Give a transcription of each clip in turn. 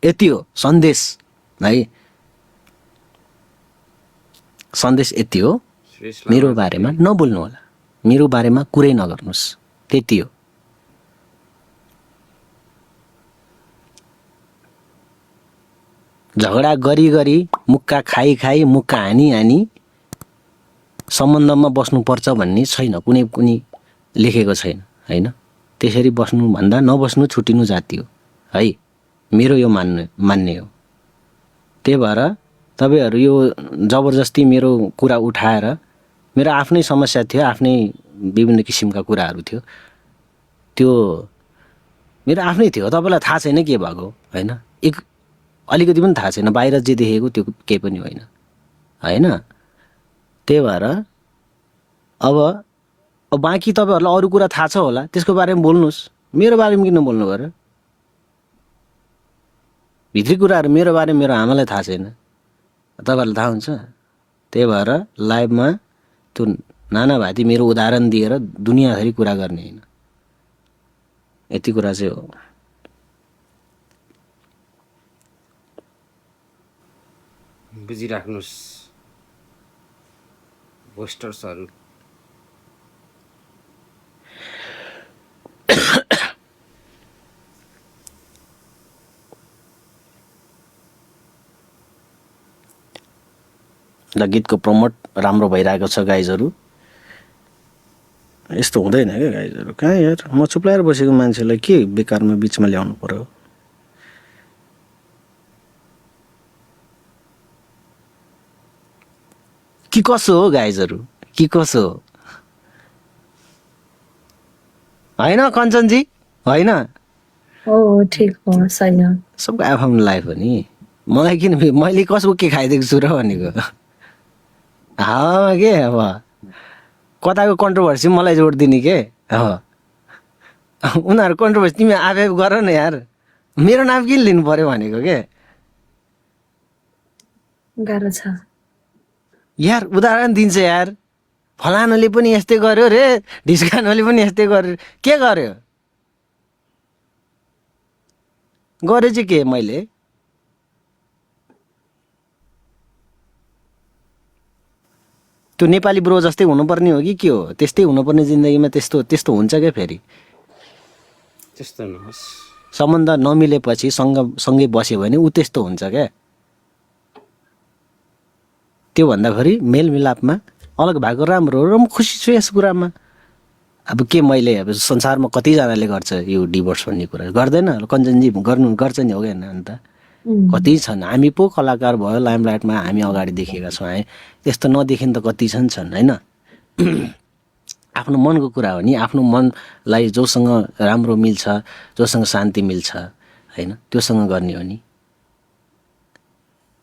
यति हो सन्देश है, सन्देश यति हो, मेरो बारेमा नबोल्नु होला, मेरो बारेमा कुरै नगर्नुहोस्, त्यति हो। झगडा गरी गरी मुक्का खाई खाई मुक्का हानी हानी सम्बन्धमा बस्नुपर्छ भन्ने छैन, कुनै पनि लेखेको छैन होइन। त्यसरी बस्नुभन्दा नबस्नु छुटिनु जाति हो है, मेरो यो मान्ने हो। त्यही भएर तपाईँहरू यो जबरजस्ती मेरो कुरा उठाएर, मेरो आफ्नै समस्या थियो, आफ्नै विभिन्न किसिमका कुराहरू थियो, त्यो मेरो आफ्नै थियो, तपाईँलाई थाहा छैन के भएको होइन, अलिकति पनि थाहा छैन, बाहिर जे देखेको त्यो केही पनि होइन होइन। त्यही भएर अब बाँकी तपाईँहरूलाई अरू कुरा थाहा छ होला, त्यसको बारेमा बोल्नुहोस्, मेरो बारेमा किन बोल्नु पऱ्यो? भित्री कुराहरू मेरो बारेमा मेरो आमालाई थाहा छैन, तपाईँहरूलाई थाहा हुन्छ। त्यही भएर लाइभमा त्यो नानाभाती मेरो उदाहरण दिएर दुनियाँभरि कुरा गर्ने होइन, यति कुरा चाहिँ हो। बुझिराख्नुहोस् पोस्टर्सहरू। ल गीतको प्रमोट राम्रो भइरहेको छ गाइजहरू, यस्तो हुँदैन क्या गाइजहरू। कहाँ यार, म चुप्लाएर बसेको मान्छेलाई के बेकारमा बिचमा ल्याउनु पर्यो? कि कसो हो गाइजहरू, कि कसो हो होइन कञ्चनजी? होइन ठिक हो, सही हो, सबको आफ्नो लाइफ हो नि। मलाई किन मैले कसको के खाइदिएको छु र भनेको के अब कताको कन्ट्रोभर्सी मलाई जोड दिने के? उनीहरू कन्ट्रोभर्सी तिमी आफै गर न यार, मेरो नाम किन लिनु पर्यो भनेको के? गाह्रो छ यार, उदाहरण दिन्छ यार, फलानाले पनि यस्तै गर्यो रे, ढिस्कानले पनि यस्तै गर्यो, के गर्यो? गरे चाहिँ के मैले? त्यो नेपाली ब्रो जस्तै हुनुपर्ने हो कि के हो? त्यस्तै हुनुपर्ने जिन्दगीमा त्यस्तो हुन्छ क्या? फेरि त्यस्तो नहोस्, सम्बन्ध नमिलेपछि सँगै बस्यो भने ऊ त्यस्तो हुन्छ क्या? त्यो भन्दाखेरि मेलमिलापमा अलग भएको राम्रो हो र म खुसी छु यस कुरामा। अब के मैले अब संसारमा कतिजनाले गर्छ यो डिभोर्स भन्ने कुरा? गर्दैन कञ्चनजी, गर्छ नि हो कि अन्त कति छन्? हामी पो कलाकार भयो लाइमलाइटमा, हामी अगाडि देखेका छौँ, त्यस्तो नदेखेन त कति छन् होइन। आफ्नो मनको कुरा हो नि, आफ्नो मनलाई जोसँग राम्रो मिल्छ, जोसँग शान्ति मिल्छ होइन, त्योसँग गर्ने हो नि।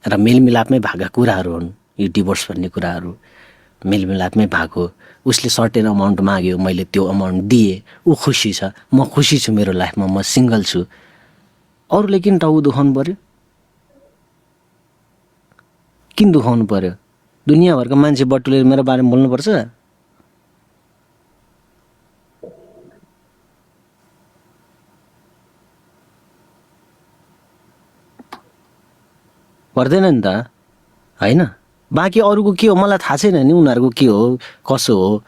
र मेलमिलापमै भएका कुराहरू हुन् यो डिभोर्स भन्ने कुराहरू, मेलमिलापमै भएको। उसले सर्टेन अमाउन्ट माग्यो, मैले त्यो अमाउन्ट दिएँ, ऊ खुसी छ, म खुसी छु, मेरो लाइफमा म सिङ्गल छु, अरूले किन टाउ दुखाउनु पर्यो? किन दुखाउनु पर्यो? दुनियाँभरको मान्छे बटुलेर मेरो बारेमा बोल्नुपर्छ? पर्दैन नि त होइन। बाँकी अरूको के हो मलाई थाहा छैन नि, उनीहरूको के हो कसो हो,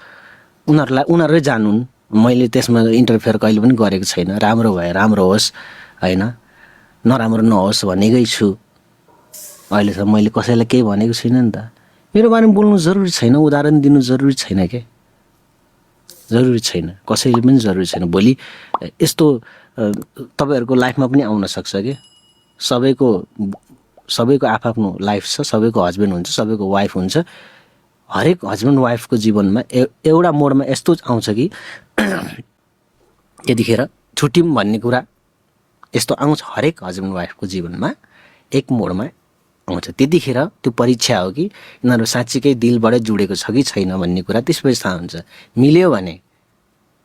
उनीहरूले जानुन्। मैले त्यसमा इन्टरफेयर कहिले पनि गरेको छैन। राम्रो भए राम्रो होस् होइन, नराम्रो नहोस् भनेकै छु। अहिलेसम्म मैले कसैलाई केही भनेको छुइनँ नि त। मेरो बारेमा बोल्नु जरुरी छैन, उदाहरण दिनु जरुरी छैन के, जरुरी छैन, कसैले पनि जरुरी छैन। भोलि यस्तो तपाईँहरूको लाइफमा पनि आउन सक्छ कि सबैको आफ्नो लाइफ छ, सबैको हस्बेन्ड हुन्छ, सबैको वाइफ हुन्छ। हरेक हस्बेन्ड वाइफको जीवनमा एउटा मोडमा यस्तो आउँछ कि यतिखेर छुट्यौँ भन्ने कुरा यस्तो आउँछ। हरेक हस्बेन्ड वाइफको जीवनमा एक मोडमा आउँछ। त्यतिखेर त्यो परीक्षा हो कि यिनीहरू साँच्चीकै दिलबाटै जुडेको छ कि छैन भन्ने कुरा त्यसपछि थाहा हुन्छ। मिल्यो भने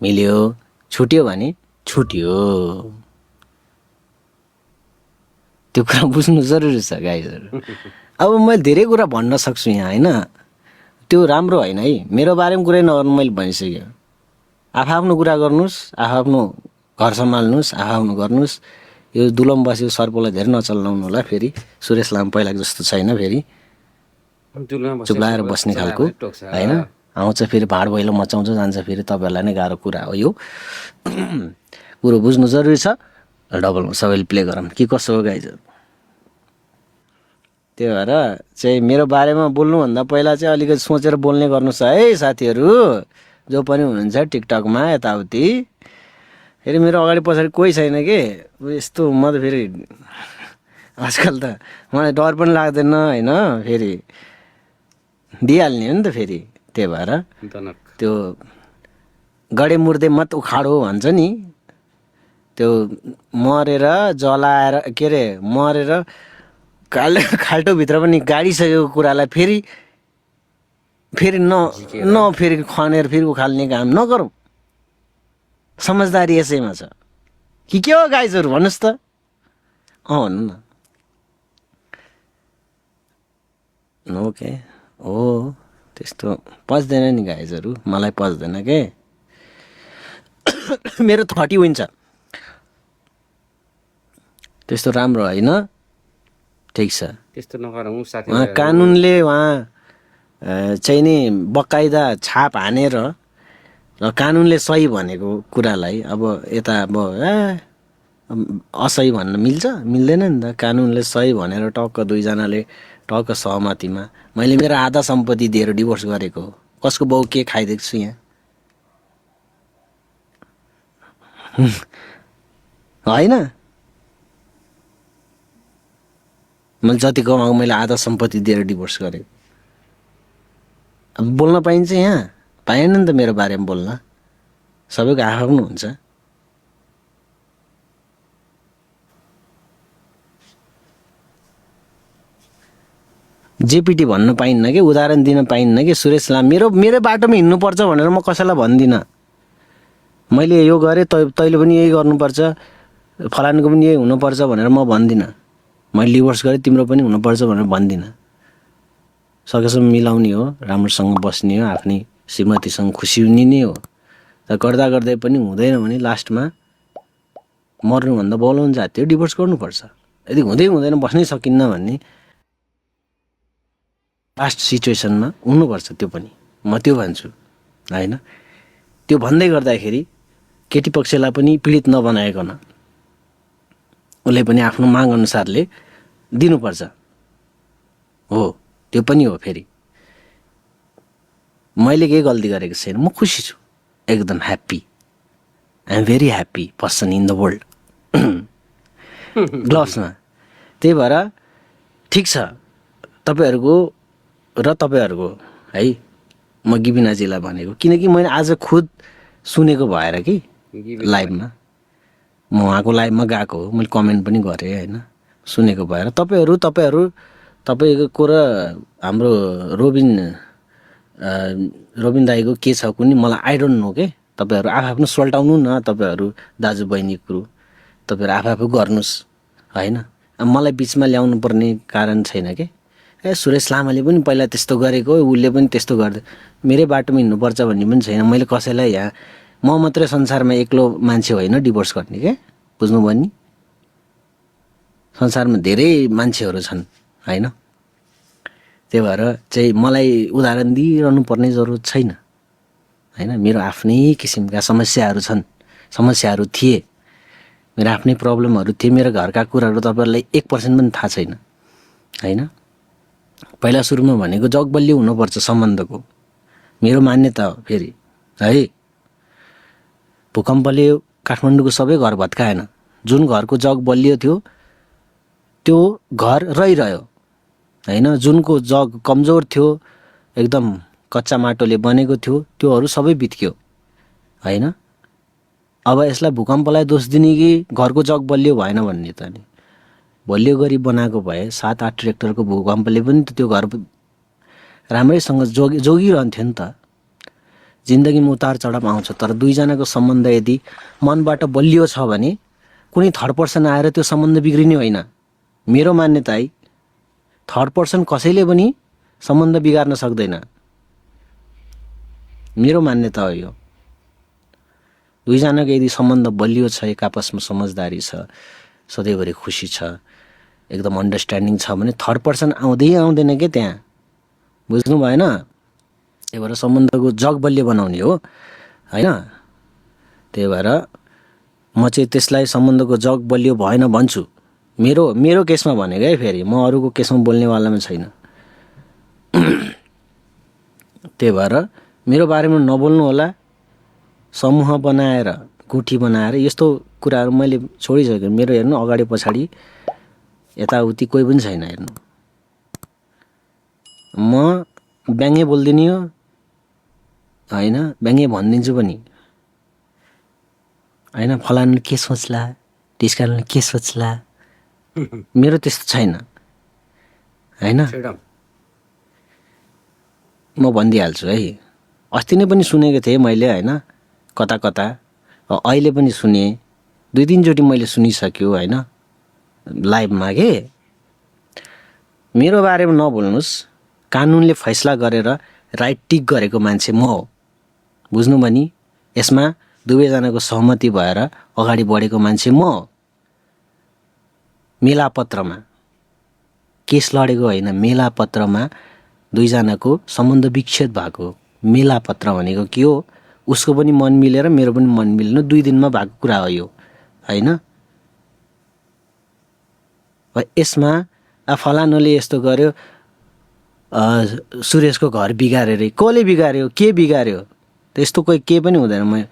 मिल्यो, छुट्यो भने छुट्यो। त्यो कुरा बुझ्नु जरुरी छ गाइजहरू। अब मैले धेरै कुरा भन्न सक्छु यहाँ होइन, त्यो राम्रो होइन है। मेरो बारेमा कुरै नगर्नु मैले भनिसक्यो। आफ्नो कुरा गर्नुहोस्, आफ्नो घर सम्हाल्नुहोस्, आफ्नो गर्नुहोस्, यो दुलम बसेको सर्पलाई धेरै नचलाउनु होला फेरि सुरेश लामा पहिलाको जस्तो छैन फेरि चुप्लाएर बस्ने खालको होइन आउँछ फेरि भाड भैलो मचाउँछ जान्छ फेरि तपाईँहरूलाई नै गाह्रो कुरा हो यो कुरो बुझ्नु जरुरी छ डबलमा सबैले प्ले गरौँ के कसो हो गाइजहरू त्यही भएर चाहिँ मेरो बारेमा बोल्नुभन्दा पहिला चाहिँ अलिकति सोचेर बोल्ने गर्नुहोस् है साथीहरू जो पनि हुनुहुन्छ टिकटकमा यताउति फेरि मेरो अगाडि पछाडि कोही छैन कि यस्तो म त फेरि आजकल त मलाई डर पनि लाग्दैन होइन फेरि दिइहाल्ने हो नि त फेरि त्यही भएर त्यो गडे मुर्दे मत उखाडो भन्छ नि त्यो मरेर जलाएर के अरे मरेर खाल्टोभित्र पनि गाडिसकेको कुरालाई फेरि फेरि खनेर फेरि उखाल्ने काम नगरौँ समझदारी यसैमा छ कि के हो गाइजहरू भन्नुहोस् त भन्नु न ओके हो त्यस्तो पच्दैन नि गाइजहरू मलाई पच्दैन के मेरो 30 हुन्छ त्यस्तो राम्रो होइन ठिक छ त्यस्तो नगरौँ साथी कानुनले उहाँ चाहिँ नि बकाइदा छाप हानेर र कानुनले सही भनेको कुरालाई अब यता अब असही भन्न मिल्छ मिल्दैन नि त कानुनले सही भनेर टक्क दुईजनाले टक्क सहमतिमा मैले मेरो आधा सम्पत्ति दिएर डिभोर्स गरेको हो कसको बाउ के खाइदिएको छु यहाँ होइन मैले जति कमाएको मैले आधा सम्पत्ति दिएर डिभोर्स गरेँ अब बोल्न पाइन्छ यहाँ पाएन नि त मेरो बारेमा बोल्न सबैको आफ्नो हुन्छ जेपिटी भन्न पाइन्न कि उदाहरण दिन पाइन्न कि सुरेश लामा मेरो बाटोमा हिँड्नुपर्छ भनेर म कसैलाई भन्दिनँ मैले यो गरेँ तैँले पनि यही गर्नुपर्छ फलानुको पनि यही हुनुपर्छ भनेर म भन्दिनँ मैले डिभोर्स गरेँ तिम्रो पनि हुनुपर्छ भनेर भन्दिनँ सकेसम्म मिलाउने हो राम्रोसँग बस्ने हो आफ्नै श्रीमतीसँग खुसी हुने नै हो तर गर्दा गर्दै पनि हुँदैन भने लास्टमा मर्नुभन्दा बोलाउनु जात्यो डिभोर्स गर्नुपर्छ यदि हुँदैन बस्नै सकिन्न भन्ने लास्ट सिचुएसनमा हुनुपर्छ त्यो पनि म त्यो भन्छु होइन त्यो भन्दै गर्दाखेरि केटी पक्षलाई पनि पीडित नबनाइकन उसले पनि आफ्नो माग अनुसारले दिनुपर्छ हो त्यो पनि हो फेरि मैले केही गल्ती गरेको छैन म खुसी छु एकदम happy I am very happy person in the world ग्लोभ्समा त्यही भएर ठिक छ तपाईँहरूको है म गिबिनाजीलाई भनेको किनकि मैले आज खुद सुनेको भएर कि लाइभमा म उहाँको लाइभमा गएको हो मैले कमेन्ट पनि गरेँ होइन सुनेको भएर तपाईँको र हाम्रो रोबिन दाईको के छ कुनै मलाई आई डोन्ट नो के तपाईँहरू आफ्नो सोल्टाउनु न तपाईँहरू दाजुबहिनी कुरो तपाईँहरू आफू गर्नुहोस् होइन मलाई बिचमा ल्याउनु पर्ने कारण छैन के सुरेश लामाले पनि पहिला त्यस्तो गरेको उसले पनि त्यस्तो गर्दै मेरै बाटोमा हिँड्नुपर्छ भन्ने पनि छैन मैले कसैलाई यहाँ म मात्रै संसारमा एक्लो मान्छे होइन डिभोर्स गर्ने के बुझ्नुभयो नि संसारमा धेरै मान्छेहरू छन् होइन त्यही भएर चाहिँ मलाई उदाहरण दिइरहनु पर्ने जरुरत छैन होइन मेरो आफ्नै किसिमका समस्याहरू थिए मेरो आफ्नै प्रब्लमहरू थिए मेरो घरका कुराहरू तपाईँहरूलाई 1% पनि थाहा छैन होइन पहिला सुरुमा भनेको जग बलियो हुनुपर्छ सम्बन्धको मेरो मान्यता हो फेरि है भूकम्पले काठमाडौँको सबै घर भत्काएन जुन घरको जग बलियो थियो त्यो घर रहिरह्यो होइन जुनको जग कमजोर थियो एकदम कच्चा माटोले बनेको थियो त्योहरू सबै बित्क्यो होइन अब यसलाई भूकम्पलाई दोष दिने कि घरको जग बलियो भएन भन्ने त नि बलियो गरी बनाएको भए 7-8 रेक्टरको भूकम्पले पनि त्यो घर राम्रैसँग जोगिरहन्थ्यो नि त जिन्दगीमा उतार चढाव आउँछ तर दुईजनाको सम्बन्ध यदि मनबाट बलियो छ भने कुनै थर्ड पर्सन आएर त्यो सम्बन्ध बिग्रिने होइन मेरो मान्यता है थर्ड पर्सन कसैले पनि सम्बन्ध बिगार्न सक्दैन मेरो मान्यता हो यो दुईजनाको यदि सम्बन्ध बलियो छ एक आपसमा समझदारी छ सधैँभरि खुसी छ, एकदम अन्डरस्ट्यान्डिङ छ भने थर्ड पर्सन आउँदैन क्या त्यहाँ, बुझ्नु भएन? त्यही भएर सम्बन्धको जग बलियो बनाउने हो होइन। त्यही भएर म चाहिँ त्यसलाई सम्बन्धको जग बलियो भएन भन्छु, मेरो केसमा भनेको है। फेरि म अरूको केसमा बोल्नेवालामा छैन। त्यही भएर मेरो बारेमा नबोल्नु होला। समूह बनाएर गुठी बनाएर यस्तो कुराहरू मैले छोडिसकेँ। मेरो हेर्नु अगाडि पछाडि यताउति कोही पनि छैन हेर्नु। म ब्याङ्गै बोलिदिने हो होइन, ब्याङ्गै भनिदिन्छु पनि होइन। फलानु के सोच्ला, ढिस्कानुले के सोच्ला, मेरो त्यस्तो छैन होइन। म भनिदिइहाल्छु है। अस्ति नै पनि सुनेको थिएँ मैले होइन, कता कता अहिले पनि सुने, 2-3 चोटि मैले सुनिसक्यो होइन लाइभमा के। मेरो बारेमा नबोल्नुहोस्, कानुनले फैसला गरेर राइट टिक गरेको मान्छे म हो, बुझ्नु भनी। यसमा दुवैजनाको सहमति भएर अगाडि बढेको मान्छे म हो। मेलापत्रमा केस लडेको होइन, मेलापत्रमा दुईजनाको सम्बन्ध विच्छेद भएको। मेलापत्र भनेको के हो? उसको पनि मन मिलेर मेरो पनि मन मिल्नु 2 दिनमा भएको कुरा हो यो होइन। यसमा फलानुले यस्तो गर्यो, सुरेशको घर बिगार्यो रे, कसले बिगार्यो, के बिगार्यो, त्यस्तो कोही केही पनि हुँदैन। म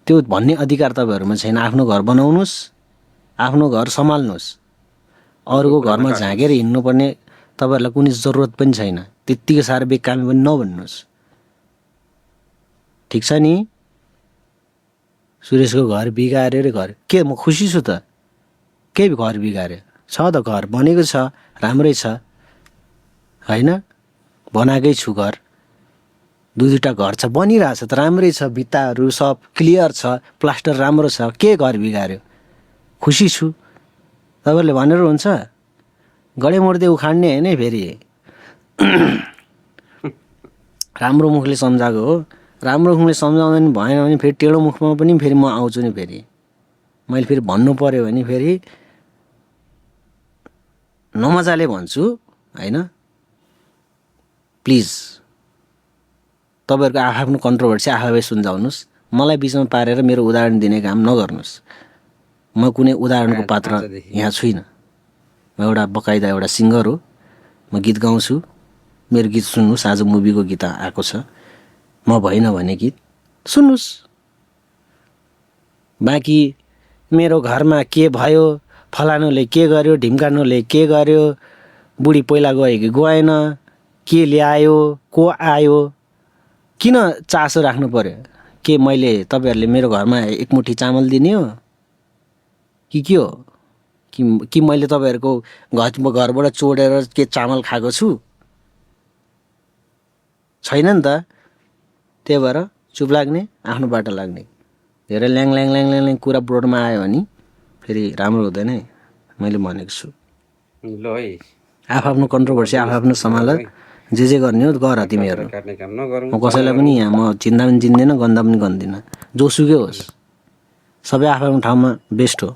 त्यो भन्ने अधिकार तपाईँहरूमा छैन। आफ्नो घर बनाउनुहोस्, आफ्नो घर सम्हाल्नुहोस्। अरूको घरमा झाँकेर हिँड्नुपर्ने तपाईँहरूलाई कुनै जरुरत पनि छैन। त्यत्तिको साह्रो बेकामी पनि नभन्नुहोस्, ठिक छ नि। सुरेशको घर बिगार्यो रे, घर के म खुसी छु त? के घर बिगार्यो? छ त घर बनेको छ, राम्रै छ होइन, बनाएकै छु घर। 2-2टा घर छ, बनिरहेछ त, राम्रै छ, भित्ताहरू सब क्लियर छ, प्लास्टर राम्रो छ, के घर बिगार्यो? खुसी छु। तपाईँहरूले भनेर हुन्छ? गडे मुर्दे उखाड्ने होइन है फेरि। राम्रो मुखले सम्झाएको हो। राम्रो मुखले सम्झाउँदैन भएन भने फेरि टेढो मुखमा पनि फेरि म आउँछु नि। फेरि मैले फेरि भन्नु पऱ्यो भने फेरि नमजाले भन्छु होइन। प्लिज तपाईँहरूको आफ्नो कन्ट्रोभर्सी आफै सुल्झाउनुहोस्। मलाई बिचमा पारेर मेरो उदाहरण दिने काम नगर्नुहोस्। म कुनै उदाहरणको पात्र यहाँ छुइनँ। म एउटा बकाइदा एउटा सिङ्गर हो। म गीत गाउँछु। मेरो गीत सुन्नुहोस्। आज मुभीको गीत आएको छ, म भइन भने गीत सुन्नुहोस्। बाँकी मेरो घरमा के भयो, फलानुले के गर्यो, ढिम्कानुले के गर्यो, बुढी पहिला गयो कि गएन, के ल्यायो, को आयो, किन चासो राख्नु पर्यो? के मैले तपाईँहरूले मेरो घरमा एक मुठी चामल दिने हो कि के हो? कि मैले तपाईँहरूको घरबाट चोरेर के चामल खाएको छु? छैन नि त। त्यही भएर चुप लाग्ने, आफ्नो बाटो लाग्ने। धेरै ल्याङ ल्याङ ल्याङ ल्याङ ल्याङ कुरा ब्रोडमा आयो भने फेरि राम्रो हुँदैन है। मैले भनेको छु। ल है, आफ्नो कन्ट्रोभर्सी आफ्नो सम्हाल। जे गर्ने हो गर तिमीहरू। म कसैलाई पनि यहाँ म चिन्दा पनि चिन्दिनँ, गन्दा पनि गन्दिनँ। जोसुकै होस्, सबै आफ्नो ठाउँमा बेस्ट हो।